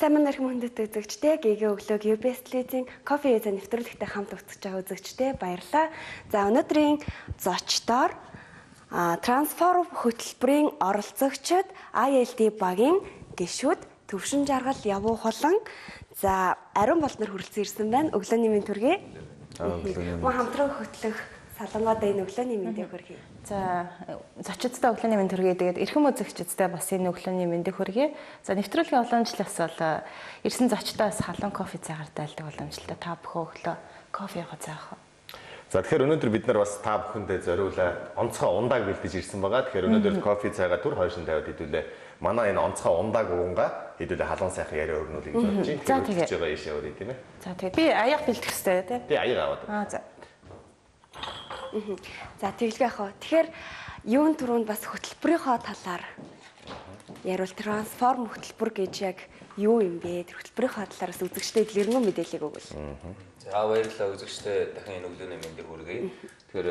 Сайн мэнд эрхэм хүндэт үзэгчдээ, ГГ өглөөг UBS телевизийн кофе эзэн нэвтрүүлэгтэй хамт үзэж байгаа үзэгчдээ баярлалаа. За, өнөөдрийн зочдоор Transform хөтөлбөрийн оролцогчид ILD багийн гишүүд Төвшин Жаргал, Явуу Хулан, за, Ариун Болднор хүрэлцэн ирсэн байна. Өглөөний мэнд хүргэе. Мөн хамтран хөтлөх Солонгоод энэ өглөөний мэндийг хүргэе. За, зочидтой өглөөний мэнд хүргэе. Тэгээд эрхэм үзэгчидтэй бас энэ өглөөний мэндийг хүргэе. За, нэвтрүүлгийн уламжлал бол ирсэн зочдоо бас халуун кофе цайгаар дайлдаг уламжлалтай. Та бүхэн өглөө кофе явах цаах. За, тэгэхээр өнөөдөр бид нар бас та бүхэндээ зориулаад онцгой ундааг бэлдэж ирсэн байгаа. Тэгэхээр өнөөдөр кофе цайгаа түр хойшин тавиад хэдүүлээ. Манай энэ онцгой ундааг уунгаа хэдүүлээ халуун сайхан яриа өрнүүлэх гэж бодож байна. За, тэгээ. байгаа ийшээ өрөө, тийм ээ. За, тэгээ би аяга бэлтгэх хэрэгтэй, тий. Тий, аяга аваад. Аа, за. За, тэгэлгүй яах вэ? Тэгэхээр юун түрүүнд бас хөтөлбөрийнхөө талаар яриул. Transform хөтөлбөр гэж яг юу юм бэ? Тэр хөтөлбөрийнхөө талаар бас үзэгчдэд дэлгэрэнгүй мэдээллийг өгвөл. За, баярлалаа, үзэгчдээ дахин энэ өглөөний мэндийг хүргэе. Тэгэхээр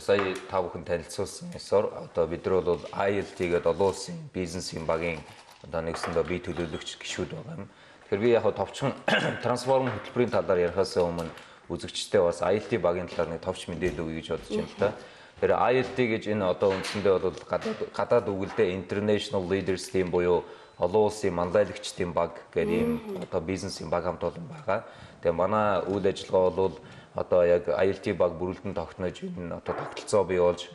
сая та бүхэн танилцуулсан ёсоор одоо бид нар бол ILT гэдэг олон улсын бизнесийн багийн одоо нэгсэндээ бие төлөөлөгч гишүүд байгаа юм. Тэгэхээр би яг товчхон Transform хөтөлбөрийн талаар ярихаас өмнө үзэгчдээ бас ILT багийн талаар нэг товч мэдээлэл өгье гэж бодож байна л да. Тэр ILT гэж энэ одоо үндсэндээ бол гадаад үгэлдээ International Leaders Team буюу олон улсын манлайлагчдын баг гэдэг ийм одоо бизнесийн баг хамт олон байгаа. Тэгээ манай үйл ажиллагаа бол одоо яг ILT баг бүрэлдэн тогтнож, энэ одоо тогтолцоо бий болж,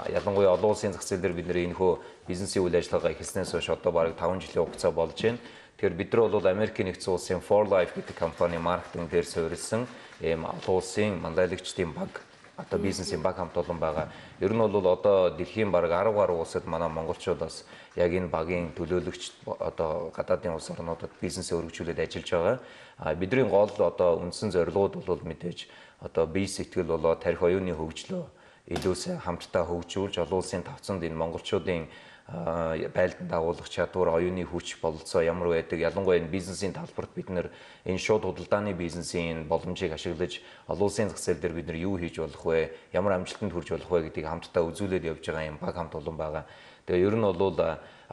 ялангуяа олон улсын зах зээл дээр бид нэр энэхүү бизнесийн үйл ажиллагаа эхэлснээс хойш одоо бараг 5 жилийн хугацаа болж байна. Тэгэхээр бид нар бол Америкийн нэгдсэн улсын For Life гэдэг компани маркетинг дээр суурилсан ийм олон улсын манлайлагчдын баг, одоо бизнесийн баг хамт олон байгаа. Ер нь бол одоо дэлхийн бараг 10 гаруй улсад манай монголчууд бас яг энэ багийн төлөөлөгч, одоо гадаадын улс орнуудад бизнесээ өргөжүүлээд ажиллаж байгаа. А бидний гол одоо үндсэн зорилгууд бол мэдээж одоо бие сэтгэл болоо тархи оюуны хөгжлөө илүү сайн хамтдаа хөгжүүлж, олон улсын тавцанд энэ монголчуудын байлдан дагуулах чадвар, оюуны хүч, бололцоо ямар байдаг, ялангуяа энэ бизнесийн талбарт бид нэр энэ шууд худалдааны бизнесийн боломжийг ашиглаж олон улсын зах зээл дээр бид нар юу хийж болох вэ, ямар амжилтанд хүрч болох вэ гэдгийг хамтдаа үзүүлээд явж байгаа юм баг хамт олон байгаа. Тэгээ ер нь бол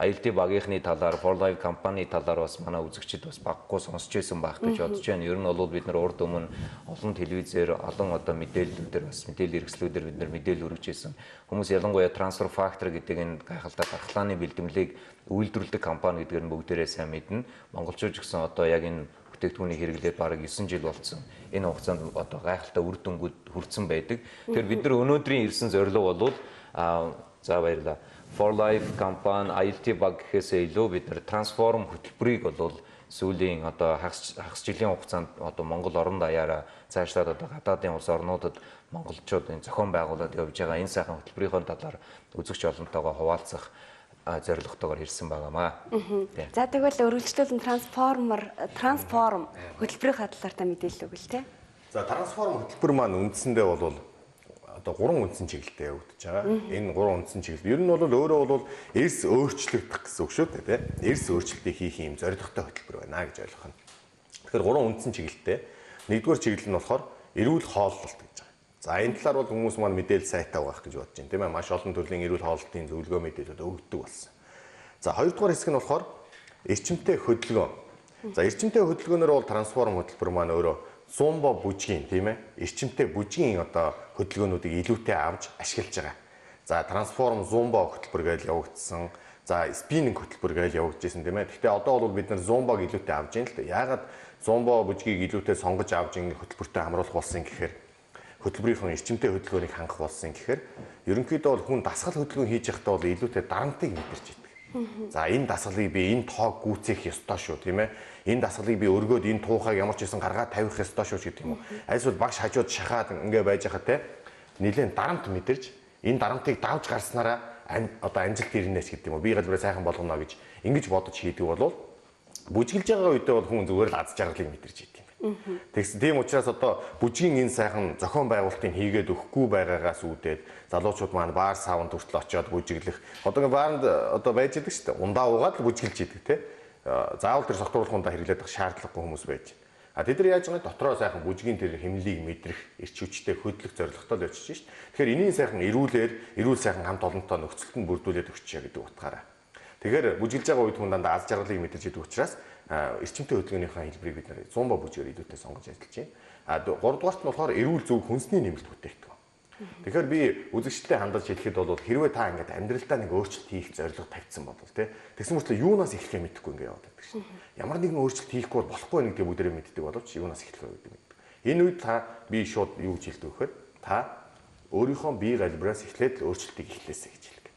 ILT багийнхны талаар, For Life компани талаар бас манай үзэгчид бас баггүй сонсч байсан байх гэж бодож байна. Ер нь бол бид нар урд өмнө олон телевизээр, олон одоо мэдээллүүдээр, бас мэдээлэл хэрэгслүүдээр бид нар мэдээлэл өргөж байсан. Хүмүүс ялангуяа Transfer Factor гэдэг энэ гайхалтай дархлааны бэлтгэлийг үйлдвэрлэдэг компани гэдгээр нь бүгдээрээ сайн мэднэ. Монголчууд ч гэсэн одоо яг энэ бүтээгдэхүүнийг хэрэглээд бараг 9 жил болсон. Энэ хугацаанд одоо гайхалтай үр дүнгууд хүрсэн байдаг. Тэгэхээр бид нар өнөөдрийн ирсэн зорилго бол, за, баярлалаа. For Life компани, ILT баг гэхээсээ илүү бид нар Transform хөтөлбөрийг бол сүүлийн одоо хагас жилийн хугацаанд одоо Монгол орон даяараа цаашлаад одоо гадаадын улс орнуудад монголчууд энэ зохион байгуулад явж байгаа энэ сайхан хөтөлбөрийн талаар үзэгч олонтойгоо хуваалцах зорилготойгоор ирсэн байгаамаа. За, тэгвэл өргөлжлүүлэн Transform хөтөлбөрийн талаар та мэдээлэл өгвөл, тээ. За, Transform хөтөлбөр маань үндсэндээ бол одоо гурван үндсэн чиглэлтэй явагдаж байгаа. Энэ гурван үндсэн чиглэл ер нь бол өөрөө бол эрс өөрчлөгдөх гэсэн үг шүү дээ, тийм. Эрс өөрчлөлтийг хийх юм зорилготой хөтөлбөр байна гэж ойлгох нь. Тэгэхээр гурван үндсэн чиглэлтэй. Нэгдүгээр чиглэл нь болохоор эрүүл хооллолт гэж байгаа. За, энэ талаар бол хүмүүс маань мэдээлэл сайтаа байх гэж бодож байна, тийм ээ. Маш олон төрлийн эрүүл хооллолтын зөвлөгөө мэдээлэлүүд өгдөг болсон. За, хоёрдугаар хэсэг нь болохоор эрчимтэй хөдөлгөөн. За, эрчимтэй хөдөлгөөнөөр бол Transform хөтөлбөр маань өөрөө зумба бүжгийн, тийм ээ, эрчимтэй бүжгийн одоо хөдөлгөөнүүдийг илүүтэй авч ашиглаж байгаа. За, Transform Zumba хөтөлбөр гэж явагдсан. За, spinning хөтөлбөр гэж явагдажсэн, тийм ээ. Гэхдээ одоо бол бид нар Zumba-г илүүтэй авч байна л да. Яагаад Zumba бүжгийг илүүтэй сонгож авч ингэ хөтөлбөртэй хамруулах болсон гэхээр, хөтөлбөрийн эрчимтэй хөдөлгөөнийг хангах болсон гэхээр, ерөнхийдөө бол хүн дасгал хөдөлгөөн хийж байхдаа бол илүүтэй дарамтыг мэдэрч идэг. За, энэ дасгалыг би энэ тоог гүйцээх ёстой шүү, тийм ээ. Энэ дасгалыг би өргөөд энэ туухайг ямар ч байсан гаргаад тавих ёстой шүү гэдэг юм уу. Альсвал багш хажууд шахаад ингээ байж байхад те нэлээд дарамт мэдэрч, энэ дарамтыг давж гарснараа одоо амжилт ирнэ ч гэдэг юм уу. Бие галбираа сайхан болгоно гэж ингэж бодож хийдэг бол бүжиглж байгаа үедээ бол хүн зүгээр л аз жаргалыг мэдэрч идэв юм байна. Тэгсэн тийм учраас одоо бүжгийн энэ сайхан зохион байгуулалтыг хийгээд өгөхгүй байгаагаас үүдээд залуучууд маань баар савнд хүртэл очиод бүжиглэх. Одоо ингээ бааранд одоо байж идэг шүү дээ. Ундаа уугаад л бүжиглж идэг, те. Заавал тэр согтууруулах ундаа хэрэглээд байх шаардлагагүй хүмүүс байж. А тэд нар яаж байгаа, дотроо сайхан бүжгийн тэр хэмнэлийг мэдрэх, эрч хүчтэй хөдлөх зорилготой л очиж шít. Тэгэхээр энийн сайхан эрүүлэр, эрүүл сайхан хамт олонтой нөхцөлд нь бүрдүүлээд өгчээ гэдэг утгаараа. Тэгэхээр бүжиглж байгаа үед хүн дандаа аз жаргалыг мэдэрч идэг учраас эрчимтэй хөдөлгөөнийхөө хэлбэрийг бид нэр 100% бүжгээр илүүтэй сонгож ажиллаж байна. А гуравдугаарт нь болохоор эрүүл зөв хүнсний нэмэлт бүтээгдэхүүн. Тэгэхээр би үзэгчдэд хандаж хэлэхэд бол хэрвээ та ингээд амьдралдаа нэг өөрчлөлт хийх зорилго тавьсан бол тий тэгсэн мөртлөө юунаас эхлэхээ мэдэхгүй ингээд яваад байдаг шин. Ямар нэгэн өөрчлөлт хийхгүй бол болохгүй гэдгийг бүгдээрээ мэддэг боловч юунаас эхлэх вэ гэдэг мэддэг. Энэ үед та би шууд юу гэж хэлдэг вэ гэхээр та өөрийнхөө бие галбираас эхлээд өөрчлөлтийг эхлээсэй гэж хэлдэг.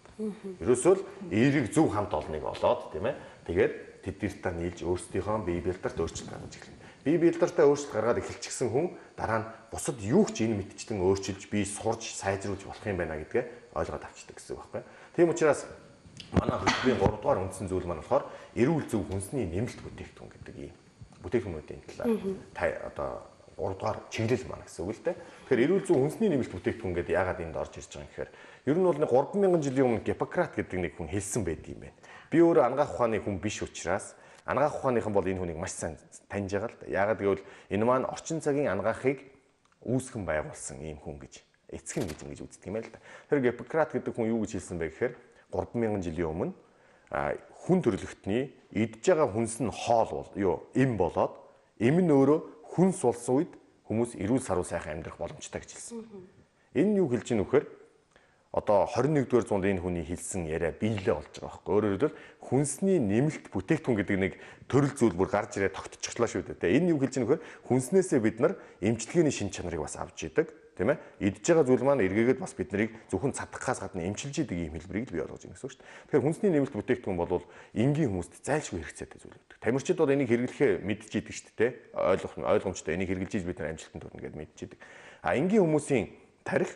Ерөөсөө л эерэг зөв хамт олныг олоод тийм ээ. Тэгээд тэднэртээ нийлж өөрсдийнхөө бие бэлдэрт өөрчлөлт гаргаж эхэлнэ. Бие бэлдэртээ өөрчлөлт гаргаад эхэлчихсэн хүн дараа нь бусад юу ч энэ мэтчлэн өөрчилж бие сурж сайжруулж болох юм байна гэдгээ ойлгоод авчдаг гэсэн үг байхгүй. Тийм учраас манай хөтөлбөрийн 3 дугаар үндсэн зүйл маань болохоор эрүүл зөв хүнсний нэмэлт бүтээгдэхүүн гэдэг ийм бүтээгдэхүүнүүдийн талаар та одоо 3 дугаар чиглэл маань гэсэн үг л дээ. Тэгэхээр эрүүл зөв хүнсний нэмэлт бүтээгдэхүүн гэдэг яагаад энд орж ирж байгаа юм гэхээр ер нь бол 3000 жилийн өмнө Гиппократ гэдэг нэг хүн хэлсэн байд юм байна. Би өөрөө анагаах ухааны хүн биш учраас анагаах ухааныхан бол энэ хүнийг маш сайн таньж байгаа л да. Яагаад гэвэл энэ маань орчин цагийн анагаахыг үүсгэн байгуулсан ийм хүн гэж эцэг нь гэж ингэж үздэг юм байна л да. Тэр Гиппократ гэдэг хүн юу гэж хэлсэн бэ гэхээр 3000 жилийн өмнө хүн төрөлхтний идж байгаа хүнс нь хоол бол юу эм болоод эм нь өөрөө хүнс болсон үед хүмүүс эрүүл саруу сайхан амьдрах боломжтой гэж хэлсэн. Энэ нь юу хэлж ийн вэхээр одоо 21-р зуунд энэ хүний хэлсэн яриа биелээ болж байгаа байхгүй. Өөрөөр хэлбэл хүнсний нэмэлт бүтээгдэхүүн гэдэг нэг төрөл зүйл бүр гарч ирээ тогтчихлоо шүү дээ. Энэ юу хэлж ийн вэхээр хүнснээсээ бид нар эмчилгээний шин чанарыг бас авч идэг, тийм ээ. Идж байгаа зүйл маань эргээгээд бас бид нарыг зөвхөн цадахаас гадна эмчилж идэг ийм хэлбэрийг л бий болгож байгаа гэсэн үг шүү дээ. Тэгэхээр хүнсний нэмэлт бүтээгдэхүүн бол энгийн хүмүүст зайлшгүй хэрэгцээтэй зүйл байдаг. Тамирчид бол энийг хэрэглэхээ мэдж идэг шүү дээ. Ойлгомжтой энийг хэрэглэж бид нар амжилтанд хүрнэ гэдээ мэдж идэг. А энгийн хүмүүсийн тарих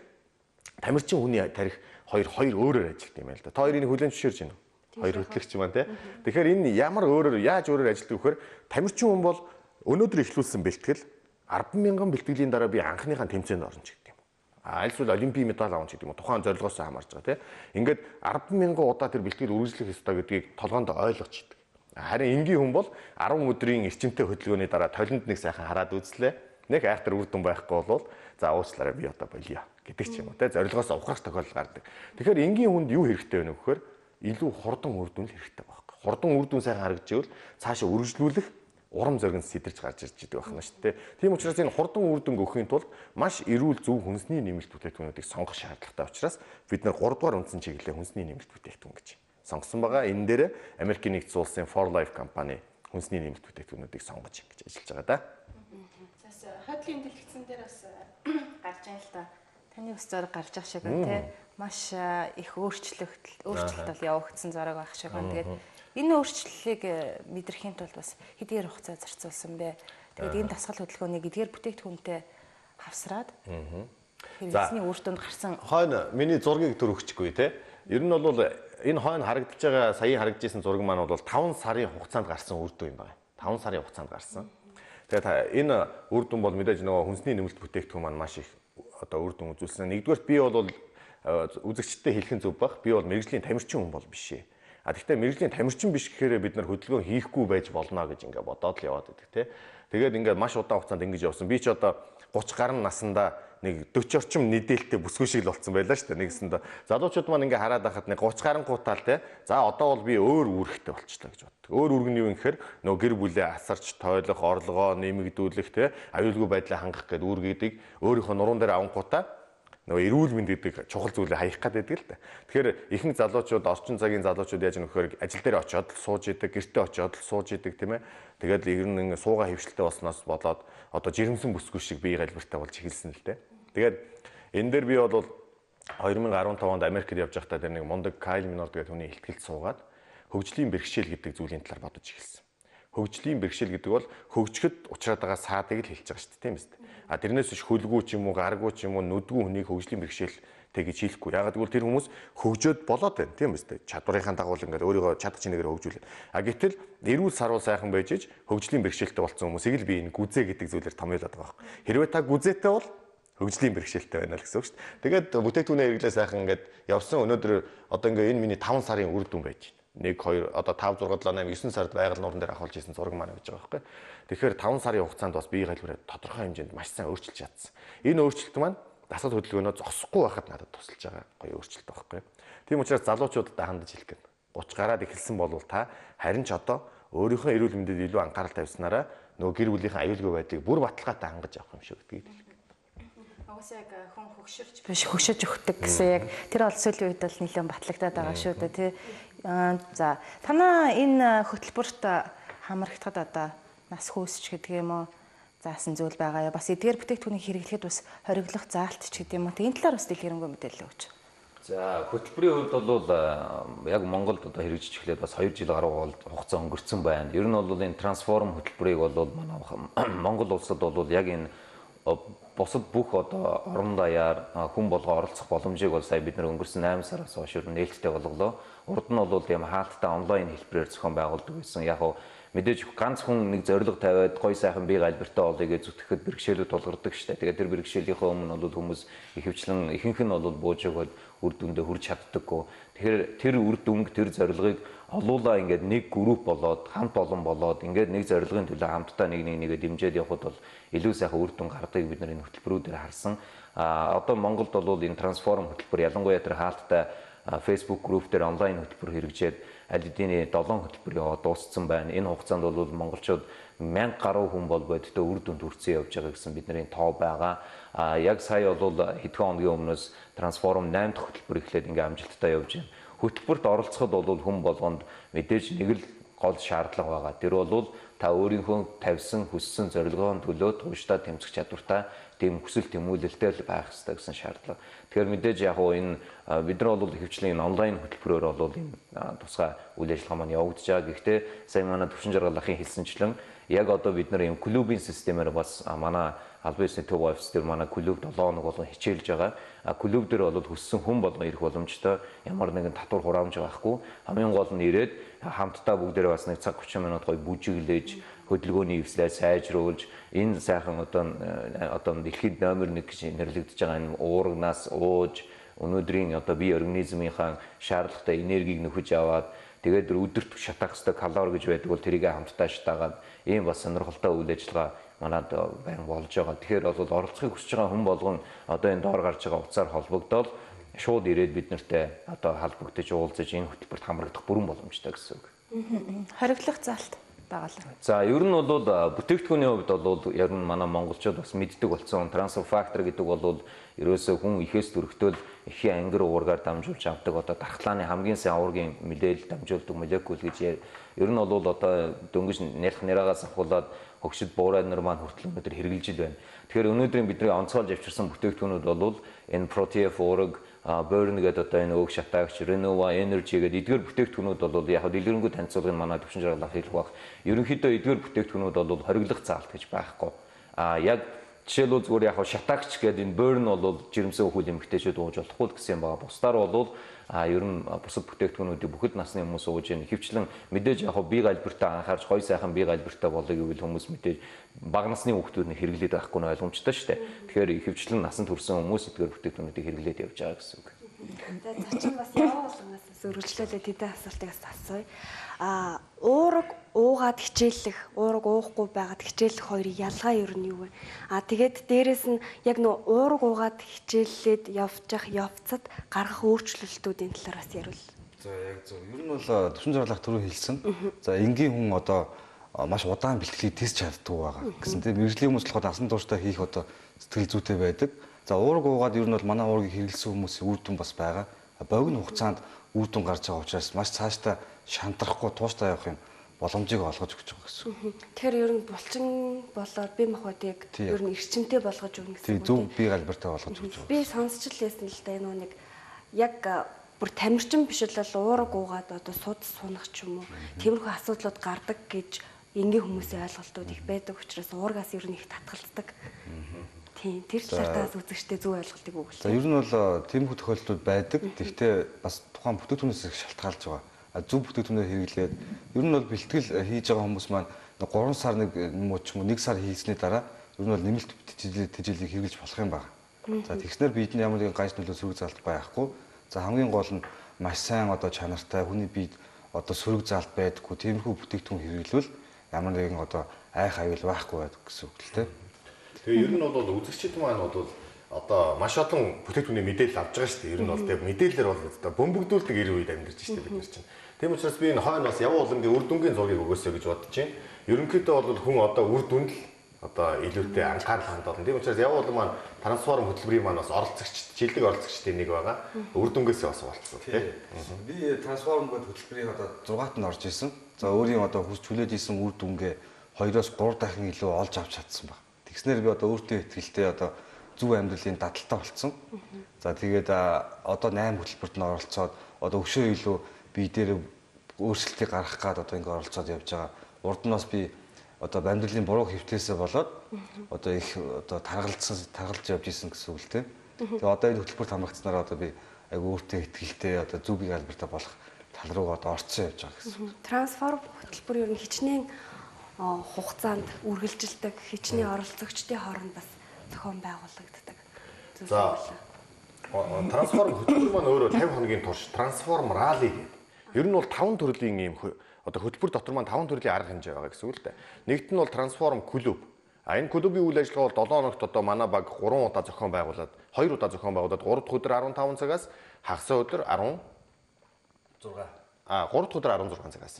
тамирчин хүний тарих хоёр өөрөөр ажилладаг юм байна л да. Та хоёрыг хүлээн зөвшөөрж байна уу? Хоёр хөтлөгч маань те. Тэгэхээр энэ ямар өөрөөр яаж өөрөөр ажилладаг вэ гэхээр тамирчин хүн бол өнөөдөр эхлүүлсэн бэлтгэл 10,000 бэлтгэлийн дараа би анхныхаа тэмцээнд орно ч гэдэг юм. А альсвал олимпийн медаль авах ч гэдэг юм уу. Тухайн зорилгоос хамаарч байгаа те. Ингээд 10,000 удаа тэр бэлтгэл үргэлжлэх ёстой гэдгийг толгоонд ойлгож идэг. Харин энгийн хүн бол 10 өдрийн эрчимтэй хөдөлгөөний дараа толинд нэг сайхан хараад үзлээ. Нэг айхтар үр дүн байхгүй бол за уучлаарай би одоо болио гэдэг ч юм уу те. Зорилгоос ухрах тохиолдол гардаг. Тэгэхээр энгийн хүнд юу хэрэгтэй вэ гэхээр илүү хурдан үр дүн л хэрэгтэй байхгүй. Хурдан үр дүн сайхан харагдчихвэл цаашаа үргэлжлүүлэх урам зориг нь сэтэрч гарч ирж идэг байна шүү дээ. Тийм учраас энэ хурдан үр дүнг өгөхийн тулд маш эрүүл зөв хүнсний нэмэлт бүтээгдэхүүнүүдийг сонгох шаардлагатай учраас бид нар 3 дугаар үндсэн чиглэлээ хүнсний нэмэлт бүтээгдэхүүн гэж сонгосон байгаа. Энэ дээр Америкийн нэгдсэн улсын For Life компани хүнсний нэмэлт бүтээгдэхүүнүүдийг сонгож ингэж ажиллаж байгаа да. За хотлын дэлгэцэн дээр бас гарч ийн л да. Таны ус зураг гарч ах шиг байна те. Маш их өөрчлөлт бол явагдсан зураг байх шиг байна. Тэгээд энэ өөрчлөлтийг мэдрэхийн тулд бас хэдийгээр хугацаа зарцуулсан бэ? Тэгээд энэ дасгал хөдөлгөөнийг эдгээр бүтээгдэхүүнтэй хавсраад хэрэглэсний үр дүнд гарсан. Хойно миний зургийг төр өгчихгүй те. Ер нь бол энэ хойно харагдаж байгаа саяын харагдаж исэн зураг маань бол 5 сарын хугацаанд гарсан үр дүн юм байна. 5 сарын хугацаанд гарсан. Тэгээд энэ үр дүн бол мэдээж нөгөө хүнсний нэмэлт бүтээгдэхүүн маань маш их одоо үр дүн үзүүлсэн. Нэгдүгээрт би бол үзэгчдэд хэлэх нь зөв байх. Би бол мэргэжлийн тамирчин хүн бол биш ээ. А тэгтээ мэргэжлийн тамирчин биш гэхээр бид нар хөдөлгөөн хийхгүй байж болно гэж ингээ бодоод л яваад байдаг те. Тэгээд ингээ маш удаан хугацаанд ингэж явсан. Би ч одоо 30 гаруй наснда нэг 40 орчим нийдэлтэй бүсгүй шиг л болсон байлаа шүү дээ. Нэгсэндээ залуучууд маань ингээ хараад байхад нэг 30 гарангуутаа л те. За одоо бол би өөр үүрэгтэй болчихлоо гэж боддог. Өөр үүрэг нь юу юм гэхээр нөгөө гэр бүлээ асарч, тойлох, орлогоо нэмэгдүүлэх те, аюулгүй байдлаа хангах гэдэг үүргүүдийг өөрийнхөө нуруунд дээр авангуудаа нөгөө эрүүл мэнд гэдэг чухал зүйлээ хаях гээд байдаг л та. Тэгэхээр ихэнх залуучууд орчин цагийн залуучууд яаж нөхөр ажил дээр очиод л сууж идэг, гэртээ очиод л сууж идэг тийм ээ. Тэгээд ер нь ингээ суугаа хөвшлтэй болсноос болоод одоо жирэмсэн бүсгүй шиг бие галбиртай болж эхэлсэн л дээ. Тэгээд энэ дээр би бол 2015 онд Америкт явж байхдаа тэр нэг мундаг Кайл Минорд гэдэг хүний ихтгэлд суугаад хөгжлийн бэрхшээл гэдэг зүйлийн талаар бодож эхэлсэн. Хөгжлийн бэрхшээл гэдэг бол хөгжихэд учраад байгаа саадыг л хэлж байгаа шүү дээ, тийм үст. А тэрнээс биш хөлгүү ч юм уу, гаргуу ч юм уу, нүдгүү хүнийг хөгжлийн бэрхшээлтэй гэж хэлэхгүй. Яагаад гэвэл тэр хүмүүс хөгжөөд болоод байна, тийм үст. Чадварынхаа дагуу ингээд өөрийгөө чадах чинээгээр хөгжүүлээ. А гэтэл эрүүл саруул сайхан байж иж хөгжлийн бэрхшээлтэй болсон хүмүүсийг л би энэ гүзээ гэдэг зүйлээр томьёолоод байгаа байхгүй. Хэрвээ та гүзээтэй бол хөгжлийн бэрхшээлтэй байна л гэсэн үг шүү дээ. Тэгээд бүтээгдэхүүнээ хэрэглээ сайхан ингээд явсан. Өнөөдөр одоо ингээд энэ миний 5 сарын үр дүн байж байна. 1 2 одоо 5 6 7 8 9 сард байгаль нууран дээр ахуулж исэн зураг маань гэж байгаа байхгүй. Тэгэхээр 5 сарын хугацаанд бас бие галбираа тодорхой хэмжээнд маш сайн өөрчилж чадсан. Энэ өөрчлөлт маань дасгал хөдөлгөөнөө зогсохгүй байхад надад тусалж байгаа гоё өөрчлөлт байхгүй. Тийм учраас залуучуудад хандаж хэлэх гээд. 30 гараад эхэлсэн бол та харин ч одоо өөрийнхөө эрүүл мэндэд илүү анхаарал тавьснараа нөгөө гэр бүлийнхээ аюулгүй байдлыг бүр баталгаатай хангаж авах юм шиг гэдгийг хэлэх. Угсаа яг хүн хөгшөрч биш хөгшөж өгдөг гэсэн яг тэр ол сүүлийн үед бол нэлээд батлагдаад байгаа шүү дээ тий. За танаа энэ хөтөлбөрт хамрагдахад одоо нас хөөсч гэдэг юм уу заасан зүйл байгаа юу? Бас эдгээр бүтээгдэхүүнийг хэрэглэхэд бас хориглох заалт ч гэдэг юм уу? Энэ талаар бас дэлгэрэнгүй мэдээлэл өгч. За хөтөлбөрийн хувьд бол яг Монголд одоо хэрэгжиж эхлээд бас 2 жил гаруй хугацаа өнгөрцөн байна. Ер нь бол энэ трансформ хөтөлбөрийг бол манай Монгол улсад бол яг энэ бусад бүх одоо орон даяар хүн болго оролцох боломжийг бол сая бид нэр өнгөрсөн 8 сараас хойш ер нь нээлттэй болголоо. Урд нь бол тийм хаалттай онлайн хэлбэрээр зохион байгуулдаг байсан. Яг нь мэдээж ганц хүн нэг зорилго тавиад гой сайхан бие галбиртай болъё гэж зүтгэхэд бэрхшээлүүд тулгардаг штэ. Тэгээд тэр бэрхшээлийнхээ өмнө бол хүмүүс ихэвчлэн ихэнх нь бол бууж өгөөд үр дүндээ хүрч чаддаггүй. Тэгэхээр тэр үр дүнг тэр зорилгыг олуулаа ингээд нэг групп болоод хамт олон болоод ингээд нэг зорилгын төлөө хамтдаа нэг нэгээ дэмжиж явхад бол илүү сайхан үр дүн гардгийг бид нар энэ хөтөлбөрүүдээр харсан. А одоо Монголд бол энэ трансформ хөтөлбөр ялангуяа тэр хаалттай Facebook групп дээр онлайн хөтөлбөр хэрэгжээд аль хэдийн 7 хөтөлбөр яваад дууссан байна. Энэ хугацаанд бол монголчууд 1000 гаруй хүн бол бодиттой үр дүнд хүрсэн явж байгаа гэсэн бидний тоо байгаа. А яг сая бол хэдхэн хоногийн өмнөөс трансформ 8 дахь хөтөлбөр эхлээд ингээ амжилттай явж байна. Хөтөлбөрт оролцоход бол хүн болгонд мэдээж нэг л гол шаардлага байгаа. Тэр бол та өөрийнхөө тавьсан хүссэн зорилгоон төлөө тууштай тэмцэх чадвартай тийм хүсэл тэмүүлэлтэй л байх ёстой гэсэн шаардлага. Тэгэхээр мэдээж яг уу энэ бид нар бол ихэвчлэн энэ онлайн хөтөлбөрөөр бол энэ тусгай үйл ажиллагаа маань явагдаж байгаа. Гэхдээ сая манай Төвшин Жаргалахын хэлсэнчлэн яг одоо бид нар юм клубын системээр бас манай албан ёсны төв офис дээр манай клуб 7 хоног болгон хичээлж байгаа. А клуб дээр бол хүссэн хүн болгон ирэх боломжтой. Ямар нэгэн татвар хураамж байхгүй. Хамгийн гол нь ирээд хамтдаа бүгдээрээ бас нэг цаг 30 минут гоё бүжиглэж, хөдөлгөөний эвслээ сайжруулж, энэ сайхан одоо дэлхийд номер 1 гэж нэрлэгдэж байгаа энэ уурагнаас ууж, өнөөдрийн одоо бие организмынхаа шаардлагатай энергийг нөхөж аваад тэгээд өдөрт шатаах ёстой калори гэж байдаг бол тэрийг хамтдаа шатаагаад ийм бас сонирхолтой үйл ажиллагаа манад баян болж байгаа. Тэгэхээр бол оролцохыг хүсэж байгаа хүн болгон одоо энэ доор гарч байгаа утсаар холбогдоод шууд ирээд бид нартай одоо холбогдож уулзаж энэ хөтөлбөрт хамрагдах бүрэн боломжтой гэсэн үг. Хориглох заалт байгаа л. За ер нь бол бүтээгдэхүүний хувьд бол ер нь манай монголчууд бас мэддэг болсон. Transfer factor гэдэг бол ерөөсөө хүн ихээс төрөхтөл эхийн ангир уургаар дамжуулж авдаг одоо дархлааны хамгийн сайн уургийн мэдээлэл дамжуулдаг молекул гэж ер нь бол одоо дөнгөж нялх нэраагаас ахуулаад хөгшид буурай нар маань хүртэл өнөөдөр хэрэгжилж л байна. Тэгэхээр өнөөдрийн бидний онцгойлж авчирсан бүтээгдэхүүнүүд бол энэ Proteaf уураг, Burn гэдэг одоо энэ өг шатаагч, Renova Energy гэдэг эдгээр бүтээгдэхүүнүүд бол яг дэлгэрэнгүй танилцуулгыг манай Төвшин Жаргалах хэлэх байх. Ерөнхийдөө эдгээр бүтээгдэхүүнүүд бол хориглох заалт гэж байхгүй. А яг жишээлбэл зүгээр яг шатаагч гэдэг энэ Burn бол жирэмсэн хөл эмэгтэйчүүд ууж болохгүй л гэсэн юм байгаа. Бусдаар бол ер нь бусад бүтээгдэхүүнүүдийг бүхэл насны хүмүүс ууж яах хөвчлэн мэдээж яг бие галбиртай анхаарч гой сайхан бие галбиртай болъё гэвэл хүмүүс мэдээж бага насны хүүхдүүд нь хэрэглээд байхгүй нь ойлгомжтой шүү дээ. Тэгэхээр ихэвчлэн насанд хүрсэн хүмүүс эдгээр бүтээгдэхүүнүүдийг хэрэглээд явж байгаа гэсэн үг. За зочин бас яваа болгоноос өргөжлүүлээд тэдэн асуултыг бас асууя. А уураг уугаад хичээллэх, уураг уухгүй байгаад хичээллэх хоёрын ялгаа ер нь юу вэ? А тэгээд дээрэс нь яг нөө уураг уугаад хичээллээд явж явах явцад гаргах өөрчлөлтүүдийн талаар бас ярил. За яг зөв. Ер нь бол Төвшин Жаргалах түрүү хэлсэн. За энгийн хүн одоо маш удаан бэлтгэлийг тест чаддгүй байгаа гэсэн тийм. Мэргэжлийн хүмүүс болохоор насан туршдаа хийх одоо сэтгэл зүйтэй байдаг. За уураг уугаад ер нь бол манай уургийг хэрэглэсэн хүмүүсийн үр дүн бас байгаа. Богино хугацаанд үр дүн гарч байгаа учраас маш цаашдаа шантрахгүй тууштай явах юм боломжийг олгож өгч байгаа гэсэн. Тэгэхээр ер нь булчин болоод бие махбодыг ер нь эрчимтэй болгож өгнө гэсэн үг. Тийм, зөв бие галбиртай болгож өгч байгаа. Би сонсч л байсан л да энэ нэг яг бүр тамирчин биш л уураг уугаад одоо суд сунах ч юм уу тиймэрхүү асуудлууд гардаг гэж энгийн хүмүүсийн ойлголтууд их байдаг учраас уургаас ер нь их татгалздаг. Тийм, тэр талаар таас үзэгчтэй зөв ойлголтыг өгүүлээ. За ер нь бол тиймэрхүү тохиолдлууд байдаг. Гэхдээ бас тухайн бүтээгдэхүүнээс их шалтгаалж байгаа. Зөв бүтээгдэхүүнээр хэрэглээд ер нь бол бэлтгэл хийж байгаа хүмүүс маань 3 сар нэг юм уу ч юм уу 1 сар хийсний дараа ер нь бол нэмэлт тэжээлийг хэрэглэж болох юм байна. За тэгснээр биед нь ямар нэгэн ганц нөлөө сөрөг заалт байхгүй. За хамгийн гол нь маш сайн одоо чанартай хүний биед одоо сөрөг заалт байдаггүй тиймэрхүү бүтээгдэхүүн хэрэглэвэл ямар нэгэн одоо айх аюул байхгүй байдаг гэсэн үг л дээ. Тэгээ ер нь бол үзэгчид маань бол одоо маш олон бүтээгдэхүүний мэдээлэл авч байгаа шүү дээ. Ер нь бол тэгээ мэдээлэлээр бол одоо бөмбөгдүүлдэг 90 үед амьдарч шүү дээ бид нар чинь. Тийм учраас би энэ хойно бас Явуу Улангийн үр дүнгийн зургийг өгөөсэй гэж бодож байна. Ерөнхийдөө бол хүн одоо үр дүнд л одоо илүүтэй анхаарал хандуулна. Тийм учраас Явуу Улан маань трансформ хөтөлбөрийн маань бас оролцогч, шилдэг оролцогчдын нэг байгаа. Үр дүнгээсээ бас болцсон тий. Би трансформ гэдэг хөтөлбөрийн одоо 6-т нь орж исэн. За өөрийн одоо хүсч хүлээж исэн үр дүнгээ 2-оос 3 дахин илүү олж авч чадсан баг. Тэгснээр би одоо өөртөө ихтэй одоо зөв амьдралын дадалтай болцсон. За тэгээд одоо 8 хөтөлбөрт нь оролцоод одоо өшөө илүү би дээр өөрчлөлтийг гаргах гад одоо ингэ оролцоод явж байгаа. Урд нь бас би одоо амьдралын буруу хэвтээсээ болоод одоо их одоо таргалж явж исэн гэсэн үг л дээ. Тэгээ одоо энэ хөтөлбөрт хамрагдсанараа одоо би айгүй өөртөө ихтэй одоо зөв бие албартай болох тал руу одоо орцсон явж байгаа гэсэн. Трансформ хөтөлбөр ер нь хичнээн хугацаанд үргэлжилдэг, хичнээн оролцогчдын хооронд бас зохион байгуулагддаг. За трансформ хөтөлбөр маань өөрөө 50 хоногийн турш трансформ рали гэдэг. Ер нь бол 5 төрлийн ийм одоо хөтөлбөр дотор маань 5 төрлийн арга хэмжээ байгаа гэсэн үг л дээ. Нэгт нь бол трансформ клуб. А энэ клубын үйл ажиллагаа бол 7 хоногт одоо манай баг 3 удаа зохион байгуулад, 2 удаа зохион байгуулад 3 дахь өдөр 15 цагаас хагас өдөр 16. 3 дахь өдөр 16 цагаас.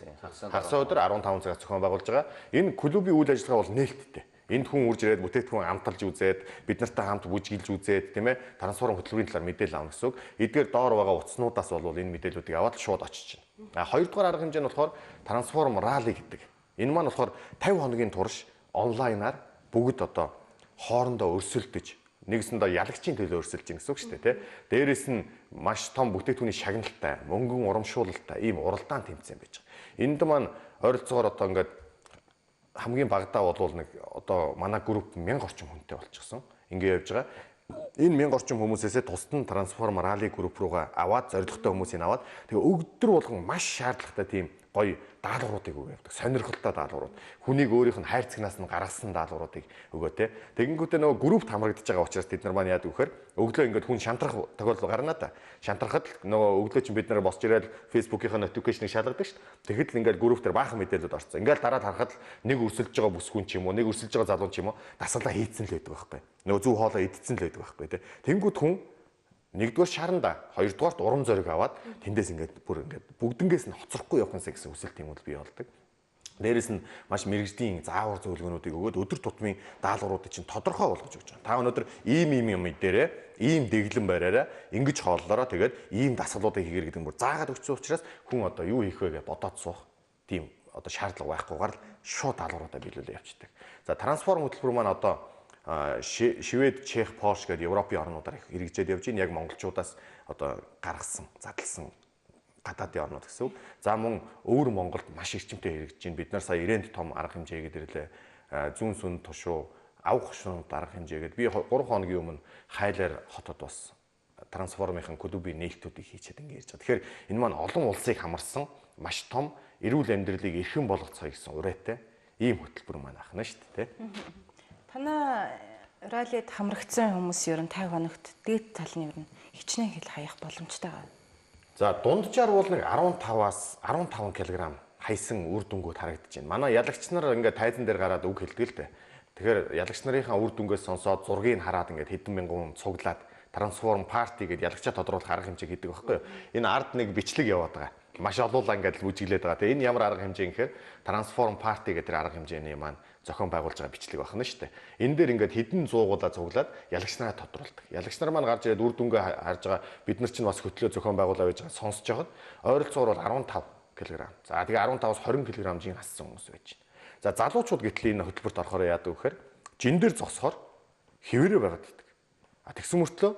Хагас өдөр 15 цагаас зохион байгуулж байгаа. Энэ клубын үйл ажиллагаа бол нээлттэй. Энд хүн үрж ирээд бүтээгдэхүүн амталж үзээд бид нартай хамт бүжиглж үзээд тийм ээ трансформ хөтөлбөрийн талаар мэдээлэл авна гэсэн үг. Эдгээр доор байгаа утаснуудаас бол энэ мэдээллүүдийг аваад шууд очиж байна. А хоёрдугаар арга хэмжээ нь болохоор трансформ рали гэдэг. Энэ маань болохоор 50 хоногийн турш онлайнаар бүгд одоо хоорондоо өрсөлдөж нэгсэндээ ялагчийн төлөө өрсөлдөж гэсэн үг шүү дээ, тий. Дээрээс нь маш том бүтээгдэхүүний шагналтай, мөнгөн урамшуулалтай ийм уралдаан тэмцээн байж байгаа. Энд маань ойролцоогоор одоо ингээд хамгийн багадаа бол нэг одоо манай групп 1000 орчим хүнтэй болчихсон. Ингээ явж байгаа. Энэ 1000 орчим хүмүүсээсээ тусад нь трансформ рали групп руугаа аваад зорилготой хүмүүсийг аваад тэгээ өдөр болгон маш шаардлагатай тийм гоё даалгавруудыг өгөө явдаг. Сонирхолтой даалгаврууд. Хүнийг өөрийнх нь хайрцагнаас нь гаргасан даалгавруудыг өгөө те. Тэгэнгүүтээ нөгөө группт хамрагдаж байгаа учраас тэд нар маань яадаг вэхээр өглөө ингээд хүн шантрах тохиолдол гарна та. Шантрахад л нөгөө өглөө чинь бид нар босч ирээд Facebook-ийн notification-ыг шалгадаг шүү дээ. Тэгэхэд л ингээд групп дээр баахан мэдээлэлүүд орсон. Ингээд дараад харахад л нэг өрсөлдөж байгаа бүсгүн ч юм уу, нэг өрсөлдөж байгаа залуу ч юм уу дасгалаа хийцэн л байдаг байхгүй. Нөгөө зөв хоолоо идсэн л байдаг байхгүй те. Тэнгүүд хүн нэгдүгээр шаранда, хоёрдугаарт урам зориг аваад тэндээс ингээд бүр ингээд бүгднгээс нь хоцрохгүй явах юмсаа гэсэн хүсэл тийм үл бий болдог. Дээрээс нь маш мэрэгжлийн заавар зөвлөгөөнүүдийг өгөөд өдөр тутмын даалгавруудыг чинь тодорхой болгож өгч байгаа. Та өнөөдөр ийм ийм юм дээрээ ийм дэглэм бариараа ингэж хооллороо тэгээд ийм дасгалуудыг хийгэр гэдэг нь бүр заагаад өгсөн учраас хүн одоо юу хийх вэ гэж бодоод суух тийм одоо шаардлага байхгүйгээр л шууд даалгавруудаа биелүүлээ явчихдаг. За трансформ хөтөлбөр маань одоо Швед, Чех, Польш гэдэг Европын орнуудаар их хэрэгжээд явж байна. Яг монголчуудаас одоо гаргасан, задлсан гадаадын орнууд гэсэн үг. За мөн өвөр Монголд маш эрчимтэй хэрэгжиж байна. Бид нар сая 90-д том арга хэмжээ хийгээд ирлээ. Зүүн сүн тушуу, авах хошнууд арга хэмжээгээд би 3 хоногийн өмнө хайлаар хотод бас трансформын клубын нээлтүүдийг хийчихэд ингэ ярьж байгаа. Тэгэхээр энэ маань олон улсыг хамарсан маш том эрүүл амьдралыг эрхэм болгоцгоё гэсэн уриатай ийм хөтөлбөр маань ахна шүү дээ. Танай раллид хамрагдсан хүмүүс ер нь 50 хоногт дээд тал нь ер нь хичнээн хил хаях боломжтой байгаа. За дунджаар бол нэг 15-аас 15 кг хайсан үр дүнгууд харагдаж байна. Манай ялагч нар ингээд тайзан дээр гараад үг хэлдэг л дээ. Тэгэхээр ялагч нарынхаа үр дүнгээс сонсоод зургийг хараад ингээд хэдэн мянган цуглаад трансформ парти гэдээ ялагчаа тодруулах арга хэмжээ хийдэг байхгүй юу? Энэ ард нэг бичлэг яваад байгаа. Маш олуулаа ингээд бүжиглээд байгаа. Тэгээ энэ ямар арга хэмжээ гэхээр трансформ парти гэдэг тэр арга хэмжээний маань зохион байгуулж байгаа бичлэг байна шүү дээ. Энэ дээр ингээд хэдэн зуугуудаа цуглаад ялагч нараа тодруулдаг. Ялагч нар маань гарч ирээд үр дүнгээ харж байгаа бид нар чинь бас хөтлөө зохион байгуулаа байж байгаа сонсож байхад ойролцоогоор бол 15 кг. За тэгээ 15-аас 20 кг жин хассан хүмүүс байж байна. За залуучууд гэтэл энэ хөтөлбөрт орохоор яадаг вэ гэхээр жин дээр зогсохоор хэвээрээ байгаад байдаг. А тэгсэн мөртлөө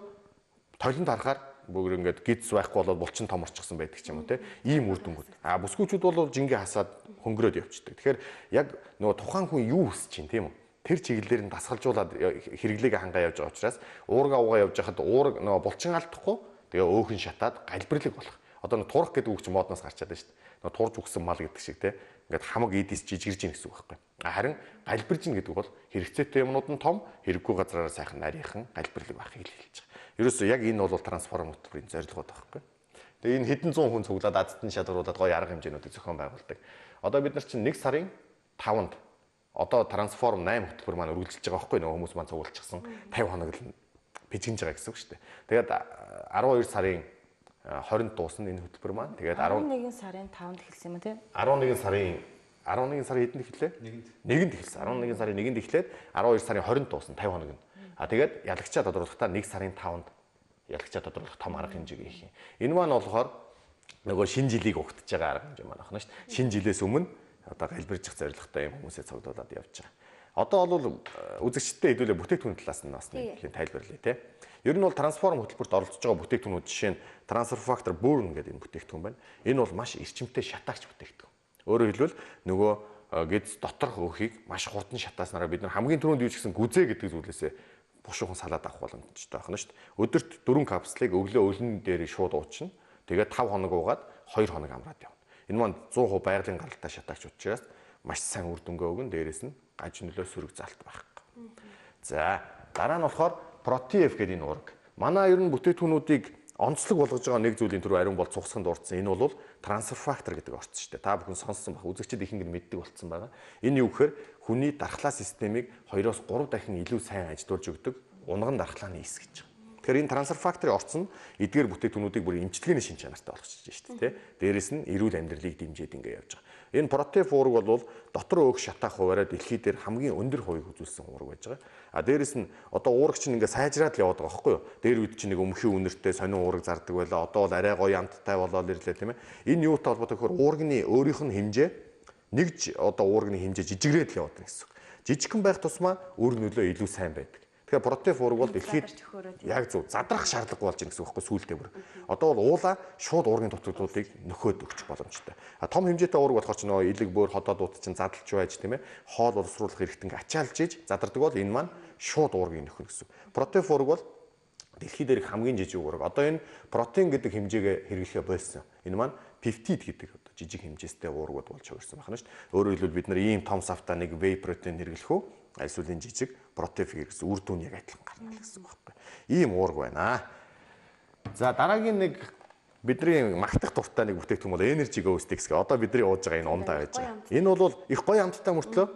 толинд харахаар бүр ингээд гидс байхгүй болоод булчин томорчихсан байдаг ч юм уу те. Ийм үр дүнгууд. А бүсгүүчүүд бол жингээ хасаад хөнгөрөөд явчихдаг. Тэгэхээр яг нөгөө тухайн хүн юу хүсэж чинь тийм үү? Тэр чиглэлээр нь дасгалжуулаад хэрэглээгээ хангаа явж байгаа учраас уурга угаа явж байхад уург нөгөө булчин алдахгүй тэгээ өөхөн шатаад галбирлаг болох. Одоо нөгөө турах гэдэг үг чинь модноос гарчаад байна шүү дээ. Нөгөө турж үгсэн мал гэдэг шиг те. Ингээд хамаг эдис жижигэрж ийн гэсэн үг байхгүй. Харин галбирж ийн гэдэг бол хэрэгцээтэй юмнууд нь том, хэрэггүй газраараа сайхан нарийнхан галбирлаг байхыг л хэлж байгаа. Ерөөсөө яг энэ бол трансформ хөтөлбөрийн зорилгод байхгүй. Тэгээ энэ хэдэн зуун хүн цуглаад азтан шалгаруулад гоё арга хэмжээнүүдийг зохион байгуулдаг. Одоо бид нар чинь 1 сарын 5-нд одоо трансформ 8 хөтөлбөр маань үргэлжилж байгаа байхгүй нөгөө хүмүүс маань цуглуулчихсан 50 хоног л бижигнж байгаа гэсэн үг шүү дээ. Тэгээд 12 сарын 20-нд дуусна энэ хөтөлбөр маань. Тэгээд 11 сарын 5-нд эхэлсэн юм тий. 11 сарын хэдэнд эхэллээ? 1-нд эхэлсэн. 11 сарын 1-нд эхлээд 12 сарын 20-нд дуусна 50 хоног нь. А тэгээд ялагчаа тодруулахдаа 1 сарын 5-нд ялагчаа тодруулах том арга хэмжээг хийх юм. Энэ маань болохоор нөгөө шинэ жилийг угтаж байгаа арга хэмжээ маань байна шүү дээ. Шинэ жилээс өмнө одоо галбирчих зорилготой юм хүмүүсээ цуглуулад явж байгаа. Одоо бол үзэгчдээ хэдүүлээ бүтээгдэхүүн талаас нь бас нэг тайлбарлая тий. Ер нь бол трансформ хөтөлбөрт оролцож байгаа бүтээгдэхүүнүүд жишээ нь Transfer Factor Burn гэдэг энэ бүтээгдэхүүн байна. Энэ бол маш эрчимтэй шатаагч бүтээгдэхүүн. Өөрөөр хэлбэл нөгөө гэдэс доторх өөхийг маш хурдан шатааснараа бид нар хамгийн түрүүнд юу ч гэсэн гүзээ гэдэг зүйлээсээ бушуухан салаад авах боломжтой байна шүү дээ. Өдөрт 4 капсулыг өглөө өлөн дээр шууд уучна. Тэгээд 5 хоног уугаад 2 хоног амраад явна. Энэ маань 100% байгалийн гаралтай шатаагч учраас маш сайн үр дүнгээ өгнө. Дээрээс нь гаж нөлөө сөрөг залт байхгүй. За дараа нь болохоор Proteaf гэдэг энэ уураг. Манай ер нь бүтээгдэхүүнүүдийг онцлог болгож байгаа нэг зүйлийн түрүү ариун бол цугсанд дурдсан. Энэ бол трансфер фактор гэдэг орц шүү дээ. Та бүхэн сонссон байх. Үзэгчид ихэнх нь мэддэг болцсон байгаа. Энэ юу гэхээр хүний дархлаа системийг 2-оос 3 дахин илүү сайн ажилуулж өгдөг унган дархлааны эс гэж байгаа. Тэгэхээр энэ трансфер факторын орц нь эдгээр бүтээгдэхүүнүүдийг бүр эмчилгээний шин чанартай болгочихж шүү дээ, тэ. Дээрээс нь эрүүл амьдралыг дэмжиж ингэ явж байгаа. Энэ Proteaf уураг бол дотор өөх шатаах хуваараа дэлхий дээр хамгийн өндөр хувийг үзүүлсэн уураг байж байгаа. А дээрээс нь одоо уураг чинь ингээ сайжраад л яваад байгаа байхгүй юу? Дээр үед чинь нэг өмхий үнэртэй сонин уураг зардаг байлаа. Одоо бол арай гоё амттай болоод ирлээ, тийм ээ. Энэ юутай холбоотой гэхээр уурганы өөрийнх нь хэмжээ нэгж одоо уурганы хэмжээ жижигрээд л яваад байна гэсэн үг. Жижигхэн байх тусмаа үр нөлөө илүү сайн байдаг. Тэгэхээр Proteaf уураг бол дэлхийд яг зөв задрах шаардлагагүй болж байна гэсэн үг байхгүй сүүлдээ бүр. Одоо бол уулаа шууд уургийн дутагдлуудыг нөхөөд өгчих боломжтой. А том хэмжээтэй уураг болохоор ч нөгөө илэг бөөр ходоодууд чинь задлж байж тийм ээ. Хоол боловсруулах хэрэгтэн ачаалж иж задардаг бол энэ маань шууд уургийн нөхнө гэсэн. Proteaf уураг бол дэлхий дээрх хамгийн жижиг уураг. Одоо энэ протеин гэдэг хэмжээгээ хэрэглэхээ болсон. Энэ маань пептид гэдэг одоо жижиг хэмжээстэй уургууд болж хувирсан байна шүү дээ. Өөрөөр хэлбэл бид нар ийм том савтаа нэг whey protein хэрэглэх үү? Аль эсвэл энэ жижиг Proteaf гэсэн үр дүн яг адилхан гарна л гэсэн үг байхгүй. Ийм уураг байна. За дараагийн нэг бидний магтах дуртай нэг бүтээгдэхүүн бол Energy Go Sticks гэх. Одоо бидний ууж байгаа энэ ундаа байж байгаа. Энэ бол их гоё амттай мөртлөө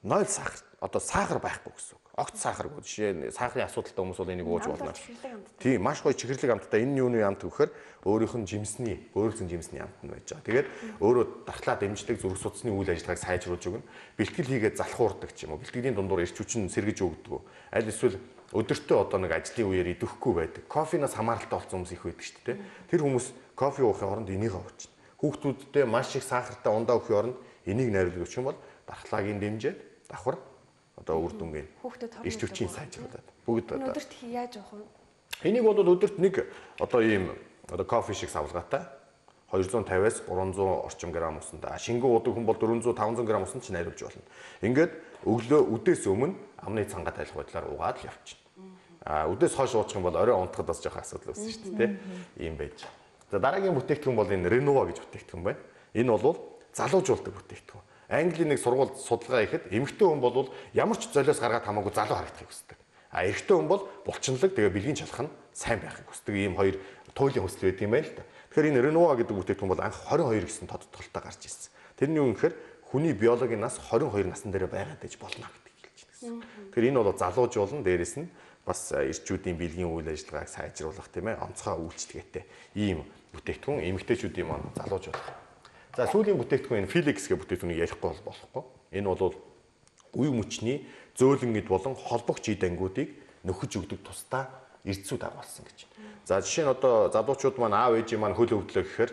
0 сахар, одоо сахар байхгүй гэсэн үг. Огт сахаргүй. Жишээ нь сахарын асуудалтай хүмүүс бол энийг ууж болно. Тийм, маш гоё чихэрлэг амттай. Энэ юуны амт гэхээр өөрийнх нь жимсний, бөөрөлзөн жимсний амт нь байж байгаа. Тэгээд өөрөө дархлаа дэмждэг, зүрх судасны үйл ажиллагааг сайжруулж өгнө. Бэлтгэл хийгээд залхуурдаг ч юм уу. Бэлтгэлийн дундуур эрч хүчин сэргэж өгдөг. Аль эсвэл өдөртөө одоо нэг ажлын үеэр идэвхгүй байдаг. Кофенаас хамааралтай болсон хүмүүс их байдаг шүү дээ. Тэр хүмүүс кофе уухын оронд энийг уучна. Хүүхдүүддээ маш их сахартай ундаа өгөхийн оронд энийг найруулж өгчих юм бол дархлаагийн дэмжээд давхар одоо үр дүнгээ эрч хүчийг сайжруулад бүгд одоо өдөрт яаж явах вэ? Энийг бол өдөрт нэг одоо ийм одоо кофе шиг савлгаатай 250-аас 300 орчим грамм усанд, шингэн уудаг хүн бол 400 500 грамм усанд ч найруулж болно. Ингээд өглөө үдээс өмнө амны цангаа тайлах байдлаар угаад л явчихна. А үдээс хойш уучих юм бол орой унтахад бас жоох асуудал үүснэ шүү дээ, тэ. Ийм байж. За дараагийн бүтээгдэхүүн бол энэ Renova гэж бүтээгдэхүүн байна. Энэ бол залуужуулдаг бүтээгдэхүүн. Английн нэг сургууль судалгаа хийхэд эмэгтэй хүн бол ямар ч золиос гаргаад хамаагүй залуу харагдахыг хүсдэг. А эрэгтэй хүн бол булчинлаг тэгээ бэлгийн чалах нь сайн байхыг хүсдэг. Ийм хоёр туйлын хүсэл байдаг юм байна л да. Тэгэхээр энэ Renova гэдэг бүтээгдэхүүн бол анх 22 гэсэн тодтолтой гарч ирсэн. Тэрний юу гэхээр хүний биологийн нас 22 насн дээр байгаад байж болно гэдэг хэлж байна гэсэн. Тэгэхээр энэ бол залуужуулна, дээрэс нь бас эрчүүдийн бэлгийн үйл ажиллагааг сайжруулах тийм ээ онцгой үйлчилгээтэй ийм бүтээгдэхүүн эмэгтэйчүүдийн маань залуужуулах. За сүүлийн бүтээгдэхүүн энэ Felix гэх бүтээгдэхүүнийг ярихгүй бол болохгүй. Энэ бол үе мөчний зөөлөн эд болон холбогч эд ангиудыг нөхөж өгдөг тусдаа эрдэсүү дагуулсан гэж. За жишээ нь одоо залуучууд маань аав ээжийн маань хөл өвдлөө гэхээр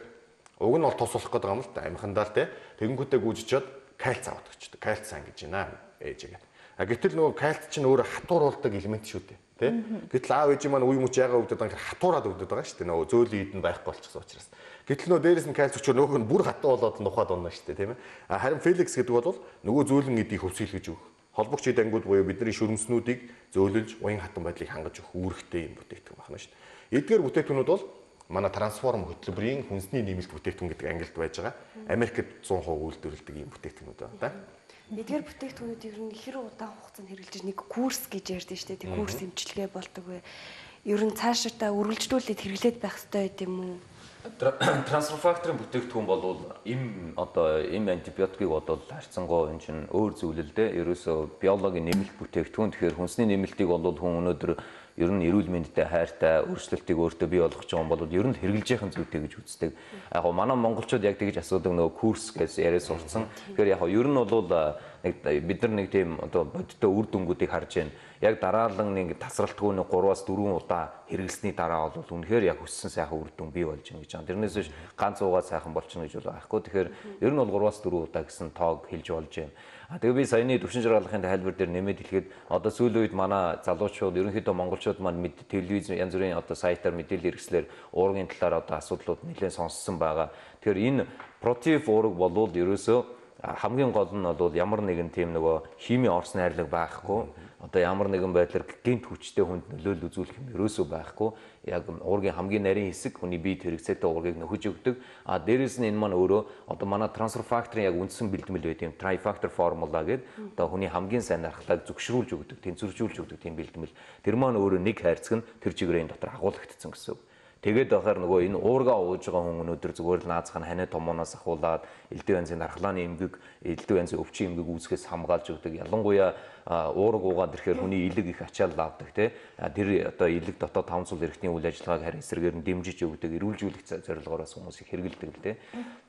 уг нь бол тус болох гэдэг юм л да. Амхандаа л те. Тэгэнгүүтээ гүйжчихэд кальц аваад өгчдөг. Кальц сан гэж байна ээжигээ. А гэтэл нөгөө кальц чинь өөрөө хатууруулдаг элемент шүү дээ. Тэ? Гэтэл аав ээжийн маань үе мөч яагаад өвдөд байгаа гэхээр хатуураад өвдөд байгаа шүү дээ. Нөгөө зөөлөн эд нь байхгүй болчихсон учраас. Гэтэл нөгөө дээрээс нь кальц өчөөр нөгөөх нь бүр хатуу болоод нухаад унна шүү дээ, тийм ээ. А харин Felix гэдэг бол нөгөө зөөлөн эдийг хөвсгөлгөж өгөх. Холбогч эд ангиуд буюу бидний шөрөмснүүдийг зөөлөж уян хатан байдлыг хангаж өгөх үүрэгтэй юм бүтээгдэхүүн байна шүү дээ. Эдгээр бүтээгдэхүүнүүд бол манай трансформ хөтөлбөрийн хүнсний нэмэлт бүтээгдэхүүн гэдэг ангилд байж байгаа. Америкт 100% үйлдвэрлэдэг ийм бүтээгдэхүүнүүд байна да. Эдгээр бүтээгдэхүүнүүдийг ер нь хэр удаан хугацаанд хэрэглэж нэг курс гэж ярьдэн шүү дээ. Тэг курс эмчилгээ болдог вэ? Ер нь цаашдаа үргэлжлүүлээд хэрэглээд байх ёстой байд юм уу? Трансфер факторын бүтээгдэхүүн бол эм одоо эм антибиотикийг бодвол харьцангуй энэ чинь өөр зүйл л дээ. Ерөөсөө биологийн нэмэлт бүтээгдэхүүн. Тэгэхээр хүнсний нэмэлтийг бол хүн өнөөдөр Ер нь эрүүл мэндтэй хайртай, өөрчлөлтийг өөртөө бий болгож байгаа юм бол ер нь хэрэглэж яхан зүйтэй гэж үздэг. Яг гоо манай монголчууд яг тэгж асуудаг нөгөө курс гэж яриа сурцсан. Тэгэхээр яг гоо ер нь бол нэг бид нар нэг тийм одоо бодиттой үр дүнгуудыг харж байна. Яг дараалан нэг тасралтгүй нэг 3-аас 4 удаа хэрэглэсний дараа бол үнэхээр яг өссөн сайхан үр дүн бий болж байна гэж байгаа. Тэрнээс биш ганц уугаа сайхан болчихно гэж бол байхгүй. Тэгэхээр ер нь бол 3-аас 4 удаа гэсэн тоог хэлж болж байна. Тэгээ би саяны төвшин жаргалахын тайлбар дээр нэмээд хэлэхэд одоо сүүлийн үед манай залуучууд ерөнхийдөө монголчууд маань телевиз янз бүрийн одоо сайтаар мэдээлэл хэрэгслээр уургийн талаар одоо асуудлууд нэлээд сонссон байгаа. Тэгэхээр энэ против уураг болвол ерөөсөө хамгийн гол нь бол ямар нэгэн тийм нөгөө хими орс найрлаг байхгүй, одоо ямар нэгэн байдлаар гинт хүчтэй хүнд нөлөөлөл үзүүлэх юм ерөөсөө байхгүй. Яг уургийн хамгийн нарийн хэсэг хүний биед хэрэгцээтэй уургийг нөхөж өгдөг. А дээрэс нь энэ маань өөрөө одоо манай трансфер факторын яг үндсэн бэлтгэл байт юм трифактор формула гэдэг одоо хүний хамгийн сайн архлааг зөвшрүүлж өгдөг, тэнцвэржүүлж өгдөг тийм бэлтгэл. Тэр маань өөрөө нэг хайрцаг нь тэр чигээрээ энэ дотор агуулгдсан гэсэн үг. Тэгээд байхаар нөгөө энэ уургаа ууж байгаа хүн өнөөдөр зүгээр л наазах нь ханаа томооноос ахуулаад элдв янзын дархлааны эмгэг, элдв янзын өвчин эмгэг үүсгэхээс хамгаалж өгдөг. Ялангуяа уураг уугаад ирэхээр хүний илэг их ачаал авдаг тий. Тэр одоо илэг дотоод 5 цул эрхтний үйл ажиллагааг харин эсрэгээр нь дэмжиж өгдөг, эрүүлжүүлэх зорилгоор бас хүмүүс их хэрэглэдэг л тий.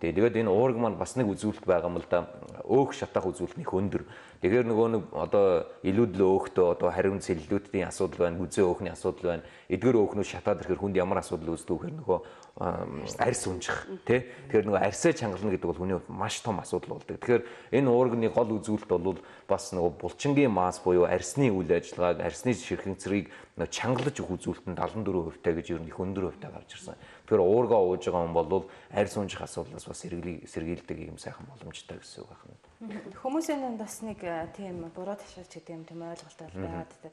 Тэгээд энэ уураг маань бас нэг үзүүлэлт байгаа юм л да. Өөх шатаах үзүүлэлт их өндөр. Тэгэхээр нөгөө нэг одоо илүүдлээ өөхтөө одоо хариун цэллүүдийн асуудал байна, гүзээ өөхний асуудал байна. Эдгээр өөхнүүд шатаад ирэхээр хүнд ямар асуудал үүсдэг вэ гэхээр нөгөө арьс унжих тий. Тэгэхээр нөгөө арьсаа чангална гэдэг бол хүний хувьд маш том асуудал болдог. Тэгэхээр энэ уурганы гол үзүүлэлт бол бас нөгөө булчингийн масс буюу арьсны үйл ажиллагааг, арьсны ширхэнцрийг чангалж өгөх үзүүлэлт нь 74% таа гэж ер нь их өндөр хувьтай гарч ирсэн. Тэгэхээр уургаа ууж байгаа хүн бол арьс унжих асуудлаас бас сэргийлдэг юм сайхан боломжтой гэсэн үг байна. Хүмүүсийн дунд бас нэг тийм буруу ташуулж гэдэг юм тийм ойлголт байгаад байдаг.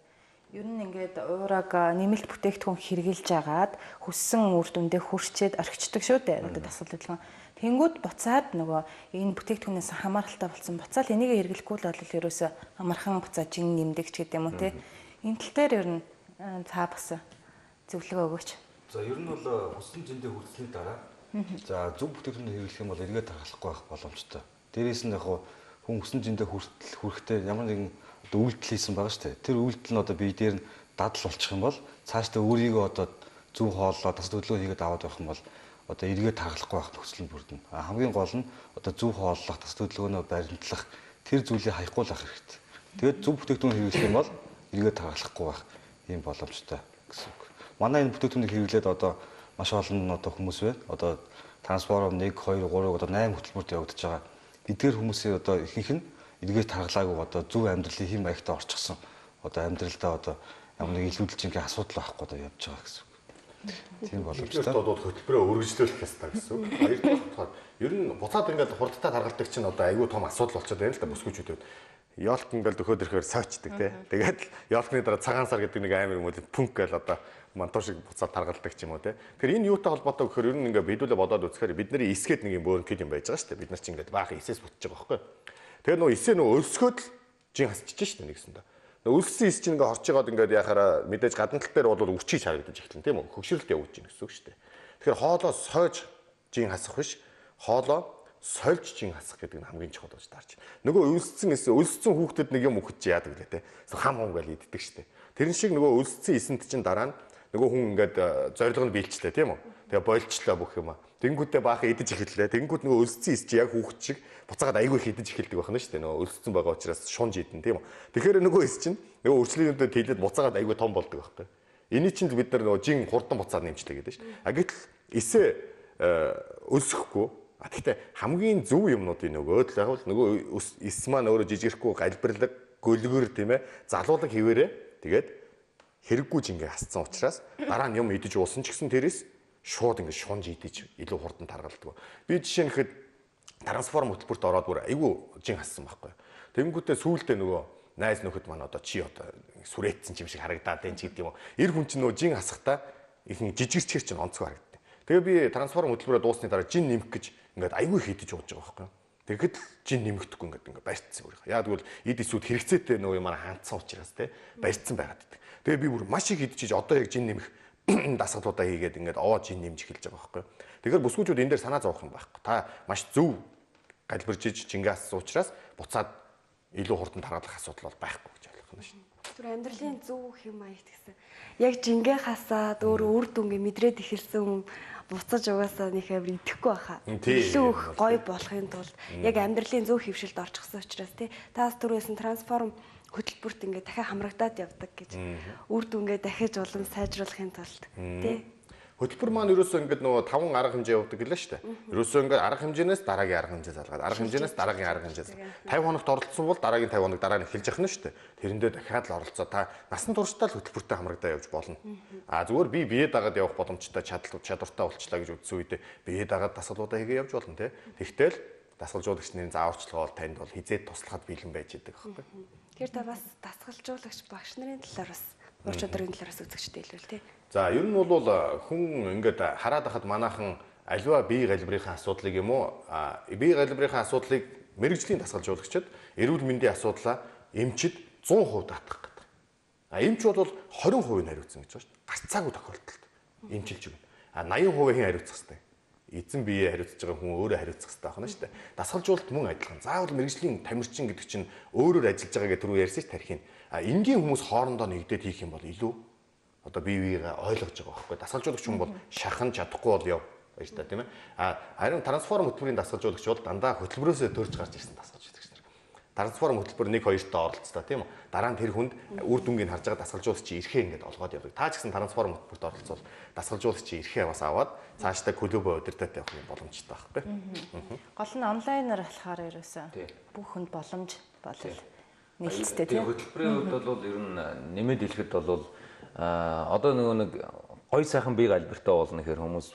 Ер нь ингээд уураг нэмэлт бүтээгдэхүүн хэрэгжилж агаад хүссэн үр дүндээ хүрчээд орхичдаг шүү дээ. Одоо дасгал хөдөлгөөн. Тэнгүүд буцаад нөгөө энэ бүтээгдэхүүнээс хамааралтай болсон. Буцаал энийг хэрэглэхгүй л бол ерөөсөө амархан буцаад жин нэмдэг ч гэдэг юм уу те. Энэ тал дээр ер нь та бас зөвлөгөө өгөөч. За ер нь бол хүссэн жиндээ хүрсний дараа за зөв бүтээгдэхүүн хэрэглэх юм бол эргээд тархалахгүй байх боломжтой. Дээрээс нь яг хүн хүссэн жиндээ хүрэхдээ ямар нэгэн одоо үйлдэл хийсэн байгаа шүү дээ. Тэр үйлдэл нь одоо бие дээр нь дадал болчих юм бол цаашдаа өөрийгөө одоо зөв хооллоо тас төлөвлөгөө хийгээд аваад явах юм бол одоо эргээд тархалахгүй байх нөхцөл нь бүрдэнэ. Хамгийн гол нь одоо зөв хооллох, тас төлөвлөгөөнөө баримтлах тэр зүйлийг хаяхгүй л ах хэрэгтэй. Тэгээд зөв бүтээгдэхүүн хэрэглэх юм бол эргээд тархалахгүй байх ийм боломжтой гэсэн үг. Манай энэ бүтээгдэхүүнийг хэрэглээд одоо маш олон одоо хүмүүс байна. Одоо трансформ 1 2 3 одоо 8 хөтөлбөрт явагдаж байгаа. Эдгээр хүмүүсийн одоо ихэнх нь эргээд таргалаагүй одоо зөв амьдралын хэм маягтай орчихсон. Одоо амьдралдаа одоо ямар нэг илүүдэлжингийн асуудал байхгүй одоо явж байгаа гэсэн үг. Тийм боломжтой. Бол хөтөлбөрөө өргөжлүүлэх ёстой гэсэн үг. Хоёрдугаар болохоор ер нь буцаад ингээд хурдтай таргалдаг чинь одоо айгүй том асуудал болчиход байна л да бүсгүүчүүдэд. Ёлк ингээл дөхөөд ирэхээр сойчдаг тий. Тэгээд ёлкны дараа цагаан сар гэдэг нэг амар юм уу пүнк гээл одоо мантуу шиг буцаад таргалдаг ч юм уу тий. Тэгэхээр энэ юутай холбоотой гэхээр ер нь ингээ бидүүлээ бодоод үзэхээр бидний эсгээд нэг юм бөөрөнхий юм байж байгаа шүү дээ. Бид нар чинь ингээд баахан эсээс бутж байгаа байхгүй. Тэгэхээр нөгөө эсээ нөгөө өлсгөөд л жин хасчихж шүү дээ нэгсэндээ. Нөгөө өлссөн эс чинь ингээ хорч жигаад ингээд яхаараа мэдээж гадна тал дээр бол өвчийг харагдаж эхэлнэ тийм үү? Хөгшрөлт явуулж гин гэсэн үг шүү дээ. Тэгэхээр хоолоо сойж жин хасах биш, хоолоо сольж жин хасах гэдэг нь хамгийн чухал болж таарч. Нөгөө өлссөн эс өлссөн хүүхдэд нэг юм өгч яадаг лээ те. Хам хум гэж иддэг шүү дээ. Тэрэн шиг нөгөө өлссөн эсэнд чинь дараа нь нөгөө хүн ингээд зорилго нь биелчлээ тийм үү? Тэгээ болчлоо бүх юм. Тэнгүүтээ баахан идэж эхэллээ. Тэнгүүт нөгөө өлссөн эс чи яг хүүхд шиг буцаагаад айгүй их идэж эхэлдэг байна шүү дээ. Нөгөө өлссөн байгаа учраас шунж идэн тийм үү? Тэгэхээр нөгөө эс чинь нөгөө өөрчлөлтөнд тэлээд буцаагаад айгүй том болдог байхгүй. Эний чинь бид нар нөгөө жин хурдан буцаад нэмчлээ гэдэг шүү. А гэтэл эсээ өлсөхгүй. А тэгтээ хамгийн зөв юмнуудын нөгөөд л яг л нөгөө эс маань өөрөө жижигрэхгүй галбирлаг гөлгөр тийм ээ залуулаг хിവэрээ тэгээд хэрэггүй жингээ хасцсан учраас дараа нь юм идэж уусан ч гэсэн тэрээс шууд ингэ шунж идэж илүү хурдан таргалдаг. Би жишээ нь гэхэд трансформ хөтөлбөрт ороод бүр айгүй жин хассан байхгүй. Тэнгүүтээ сүүлдээ нөгөө найз нөхөд маань одоо чи одоо сүрээдсэн юм шиг харагдаад байна ч гэдэг юм уу. Эр хүн чинь нөгөө жин хасахтаа их жижигчгэр чинь онцгой харагддаг. Тэгээ би трансформ хөтөлбөрөө дуусны дараа жин нэмэх гэж ингээд айгүй их идэж ууж байгаа байхгүй. Тэгэхэд л жин нэмэгдэхгүй ингээд барьцсан өөрийнхөө. Яг тэгвэл эд эсүүд хэрэгцээтэй нөгөө юмар хандсан учраас те барьцсан байгаад байдаг. Тэгээ би бүр маш их идчихэж одоо яг жин нэмэх дасгалуудаа хийгээд ингээд овоо жин нэмж эхэлж байгаа байхгүй. Тэгэхээр бүсгүүчүүд энэ дээр санаа зовох юм байхгүй. Та маш зөв галбирж иж жингээс учраас буцаад илүү хурдан таргалах асуудал бол байхгүй гэж ойлгох нь шүү дээ. Түр амьдралын зөв хэм маягт гэсэн. Яг жингээ хасаад өөр үр дүнгээ мэдрээд эхэлсэн хүн буцаж угаасаа нэг амар идэхгүй байхаа. Илүү их гоё болохын тулд яг амьдралын зөв хэвшилд орчихсон учраас тий. Таас түрүүсэн трансформ хөтөлбөрт ингээд дахиад хамрагдаад явдаг гэж. Үр дүнгээ дахиж улам сайжруулахын тулд тий. Хөтөлбөр маань ерөөсөө ингээд нөгөө 5 арга хэмжээ явуулдаг гэлээ шүү дээ. Ерөөсөө ингээд арга хэмжээнээс дараагийн арга хэмжээ залгаад, арга хэмжээнээс дараагийн арга хэмжээ. 50 хоногт оролцсон бол дараагийн 50 хоног дараа нь эхэлж явах нь шүү дээ. Тэрэндээ дахиад л оролцоо. Та насан туршдаа л хөтөлбөртэй хамрагдаа явж болно. А зүгээр би бие дагаад явах боломжтой чадвартай болчлаа гэж үзсэн үедээ бие дагаад дасгалуудаа хийгээ явж болно те. Тэгтэл дасгалжуулагч нарын зааварчилгаа бол танд бол хизээд туслахад бэлэн байж идэг байхгүй. Тэгэхээр та бас дасгалжуулагч багш нарын талаар бас ур чадрын талаар бас үзэгчтэй хэлвэл тий. За ер нь бол хүн ингээд хараад байхад манайхан аливаа бие галбирынхаа асуудлыг юм уу бие галбирынхаа асуудлыг мэрэгжлийн дасгалжуулагчид эрүүл мэндийн асуудлаа эмчид 100% даатгах гэдэг. А эмч бол 20% нь хариуцсан гэж байгаа шүү дээ. Гарцаагүй тохиолдолд эмчилж өгнө. А 80% хэн хариуцах хэвтэй? Эзэн биеэ хариуцж байгаа хүн өөрөө хариуцах хэрэгтэй байна шүү дээ. Дасгалжуулалт мөн адилхан. Заавал мэрэгжлийн тамирчин гэдэг чинь өөрөөр ажиллаж байгаа гэх түрүү ярьсан ч тархин. А энгийн хүмүүс хоорондоо нэгдээд хийх юм бол илүү одоо бие биегээ ойлгож байгаа байхгүй. Дасгалжуулагч хүн бол шахан чадахгүй бол яв байж та тийм ээ. А харин трансформ хөтөлбөрийн дасгалжуулагч бол дандаа хөтөлбөрөөсөө төрж гарч ирсэн дасгалжуулагч нар. Трансформ хөтөлбөр 1 2-той оролцлоо тийм үү. Дараа нь тэр хүнд үр дүнгийг харж байгаа дасгалжуулагч эрхээ ингээд олгоод явдаг. Та ч гэсэн трансформ хөтөлбөрт оролцвол дасгалжуулагч эрхээ бас аваад цаашдаа клубөө удирдах явах юм боломжтой байхгүй. Гол нь онлайнаар болохоор ерөөсөө бүх хүнд боломж болол нээлттэй тийм. Хөтөлбөрийн хувьд бол ер нь нэмээд хэлэхэд бол одоо нөгөө нэг гой сайхан бие галбиртай болно гэхээр хүмүүс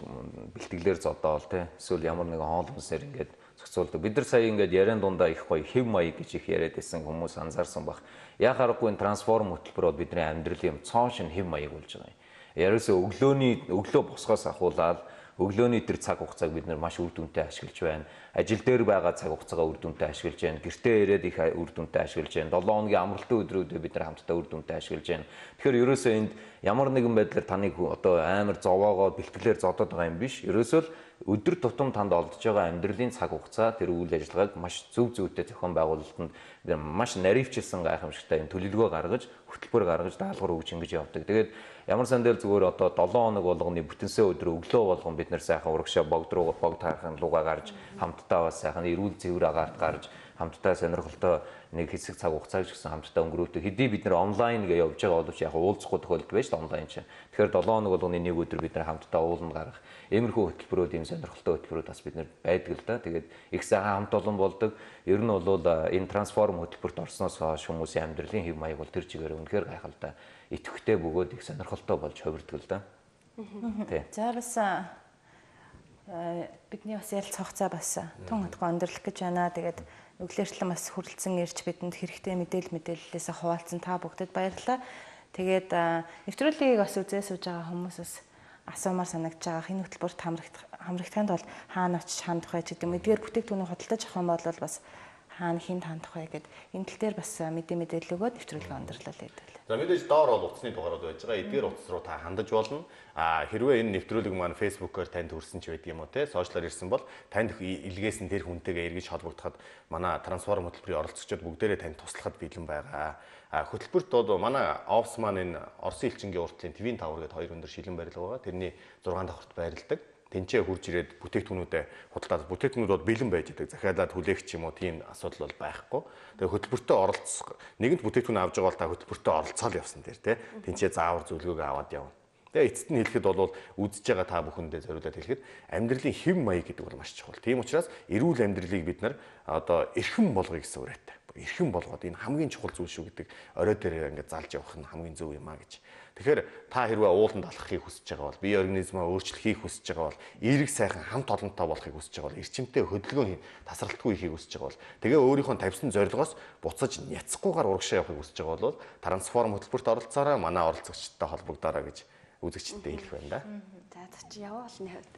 бэлтгэлээр зодоол тий. Эсвэл ямар нэгэн хоол хүнсээр ингээд зохицуулдаг. Бид нар сая ингээд яриан дундаа их гоё хэв маяг гэж их яриад байсан хүмүүс анзаарсан баг. Яг аргагүй энэ трансформ хөтөлбөр бол бидний амьдралын юм цоон шин хэв маяг болж байгаа юм. Яриасаа өглөө босгоос ахуулаад өглөөний тэр цаг хугацааг бид нар маш үр дүнтэй ашиглаж байна. Ажил дээр байгаа цаг хугацаагаа үр дүнтэй ашиглаж байна. Гэртээ ирээд их үр дүнтэй ашиглаж байна. 7 хоногийн амралтын өдрүүдэд бид нар хамтдаа үр дүнтэй ашиглаж байна. Тэгэхээр ерөөсөө энд ямар нэгэн байдлаар таныг одоо амар зовоогоо бэлтгэлээр зодоод байгаа юм биш. Ерөөсөө л өдөр тутам танд олдож байгаа амьдралын цаг хугацаа тэр үйл ажиллагааг маш зөв зөвтэй зохион байгуулалтанд бид маш наривчилсан гайхамшигтай юм төлөвлөгөө гаргаж, хөтөлбөр гаргаж, даалгавар өгч ингэж явдаг. Тэгээд ямар сандал зүгээр одоо 7 хоног болгоны бүтэнсээ өдөр өглөө болгон бид нар сайхан урагшаа богд руу богд харахын лугаа гарч хамтдаа бас сайхан эрүүл зэвэр агаарт гарч хамтдаа сонирхолтой нэг хэсэг цаг хугацааг ч гэсэн хамтдаа өнгөрөөдөг. Хэдий бид нар онлайн гэж явж байгаа боловч яг уулзахгүй тохиолдол байж онлайн чинь. Тэгэхээр 7 хоног болгоны нэг өдөр бид нар хамтдаа ууланд гарах иймэрхүү хөтөлбөрүүд, ийм сонирхолтой хөтөлбөрүүд бас бид нар байдаг л да. Тэгээд их сайхан хамт олон болдог. Ер нь бол энэ трансформ хөтөлбөрт орсноос хойш хүмүүсийн амьдралын хэв маяг бол тэр чигээр үнэхээр гайхалтай, идэвхтэй бөгөөд их сонирхолтой болж хувирдаг л да. Тий. За бас бидний бас ярилцах хугацаа бас тун хатгаа өндөрлөх гэж байна. Тэгээд өглөөртлөн бас хүрэлцэн ирж бидэнд хэрэгтэй мэдээлэлээс хуваалцсан та бүгдэд баярлалаа. Тэгээд нэвтрүүлгийг бас үзээ сууж байгаа хүмүүс бас асуумаар санагдаж байгаа. Энэ хөтөлбөрт хамрагдахын тулд хаана очиж хандах вэ гэдэг мэдгээр бүтээгдэхүүнийг худалдаж авах юм бол бас хаана хинт хандах вэ гэд энэ тал дээр бас мэдээлэл өгөөд нэвтрүүлгээ өндөрлөл гэдэг. За мэдээж доор бол утасны дугаарууд байж байгаа. Эдгээр утас руу та хандаж болно. А хэрвээ энэ нэвтрүүлэг маань Facebook-оор танд хүрсэн ч байдаг юм уу те, сошиалар ирсэн бол танд илгээсэн тэр хүнтэйгээ эргэж холбогдоход манай трансформ хөтөлбөрийн оролцогчид бүгдээрээ танд туслахад бэлэн байгаа. А хөтөлбөрт бол манай офис маань энэ Оросын элчингийн уртлын Twin Tower гэдэг хоёр өндөр шилэн барилга байгаа. Тэрний 6 давхарт байрладаг. Тэнцээ хурж ирээд бүтээгдэхүүнүүдээ худалдаад бүтээгдэхүүнүүд бол бэлэн байж байдаг. Захиалаад хүлээх ч юм уу тийм асуудал бол байхгүй. Тэгээ хөтөлбөртөө оролцох нэгэнт бүтээгдэхүүн авч байгаа бол та хөтөлбөртөө оролцоол явсан дээр тий. Тэнцээ заавар зөвлөгөөгөө аваад явна. Тэгээ эцэст нь хэлэхэд бол үзэж байгаа та бүхэндээ зориулаад хэлэхэд амьдралын хэв маяг гэдэг бол маш чухал. Тийм учраас эрүүл амьдралыг бид нар одоо эрхэм болгоё гэсэн үрээтэй. Эрхэм болгоод энэ хамгийн чухал зүйл шүү гэдэг орой дээр ингээд залж явах нь хамгийн зөв юм а гэж. Тэгэхээр та хэрвээ ууланд алхахыг хүсэж байгаа бол, бие организмаа өөрчлөхийг хүсэж байгаа бол, эерэг сайхан хамт олонтой болохыг хүсэж байгаа бол, эрчимтэй хөдөлгөөн тасралтгүй хийхийг хүсэж байгаа бол, тэгээ өөрийнхөө тавьсан зорилгоос буцаж няцахгүйгээр урагшаа явахыг хүсэж байгаа бол трансформ хөтөлбөрт оролцоорой, манай оролцогчдод холбогдоорой гэж үзэгчдэд хэлэх байна да. За чи яваа олны хувьд.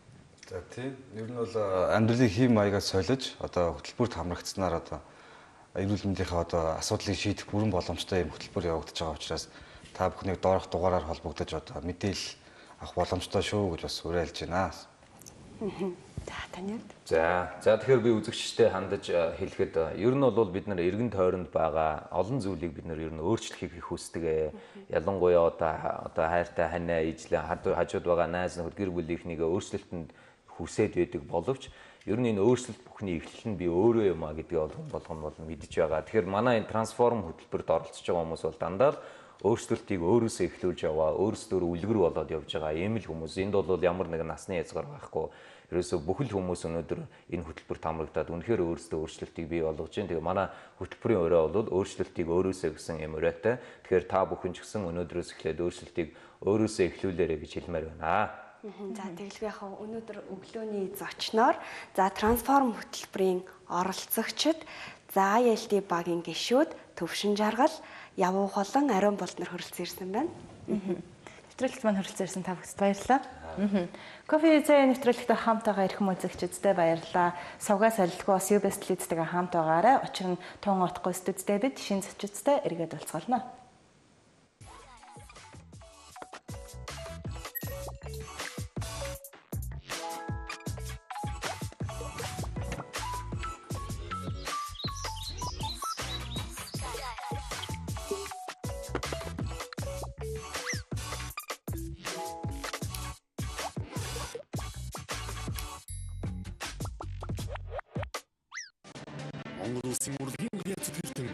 За тийм. Ер нь бол амьдралын хэв маягаа солиож одоо хөтөлбөрт хамрагдсанаар одоо эрүүл мэндийнхээ одоо асуудлыг шийдэх бүрэн боломжтой юм хөтөлбөр явагдаж байгаа учраас та бүхнийг доорх дугаараар холбогдож одоо мэдээлэл авах боломжтой шүү гэж бас уриалж байна. За таны хувьд. За тэгэхээр би үзэгчтэй хандаж хэлэхэд ер нь бол бид нар эргэн тойронд байгаа олон зүйлийг бид нар ер нь өөрчлөхийг их хүсдэг. Ялангуяа одоо хайртай ханаа ижлэн хажууд байгаа найз нөхөд гэр бүлийнхнийг өөрчлөлтөнд хүсээд байдаг боловч ер нь энэ өөрчлөлт бүхний эхлэл нь би өөрөө юм а гэдгийг болгон бол мэдж байгаа. Тэгэхээр манай энэ трансформ хөтөлбөрт оролцож байгаа хүмүүс бол дандаа л өөрчлөлтийг өөрөөсөө эхлүүлж яваа, өөрсдөө үлгэр болоод явж байгаа ийм л хүмүүс. Энд бол ямар нэгэн насны хязгаар байхгүй. Ерөөсөө бүхэл хүмүүс өнөөдөр энэ хөтөлбөрт хамрагдаад үнэхээр өөрсдөө өөрчлөлтийг бий болгож байна. Тэгээ манай хөтөлбөрийн өрөө бол өөрчлөлтийг өөрөөсөө гэсэн юм өрөөтэй. Тэгэхээр та бүхэн ч гэсэн өнөөдрөөс эхлээд өөрчлөлтийг өөрөөсөө эхлүүлээрэй гэж хэлмээр байна. За тэгэлгүй яг өнөөдөр өглөөний зочноор за трансформ хөтөлбөрийн оролцогчид за ILD багийн гишүүд Төвшин Жаргал, Явуу болон Ариун болднор хүрэлцэн ирсэн байна. Нэвтрүүлэгт маань хүрэлцэн ирсэн та бүхэнд баярлалаа. Кофе цай нэвтрүүлэгтэй хамт байгаа эрхэм үзэгчдэд баярлалаа. Сувгаас алилгүй бас UBS телевизтэйгээ хамт байгаарай. Учир нь тун утгагүй студидтэй бид шинэ зочидтай эргээд уулзгална. Монгол Улсын урлагийн гяц сэтгэлтэн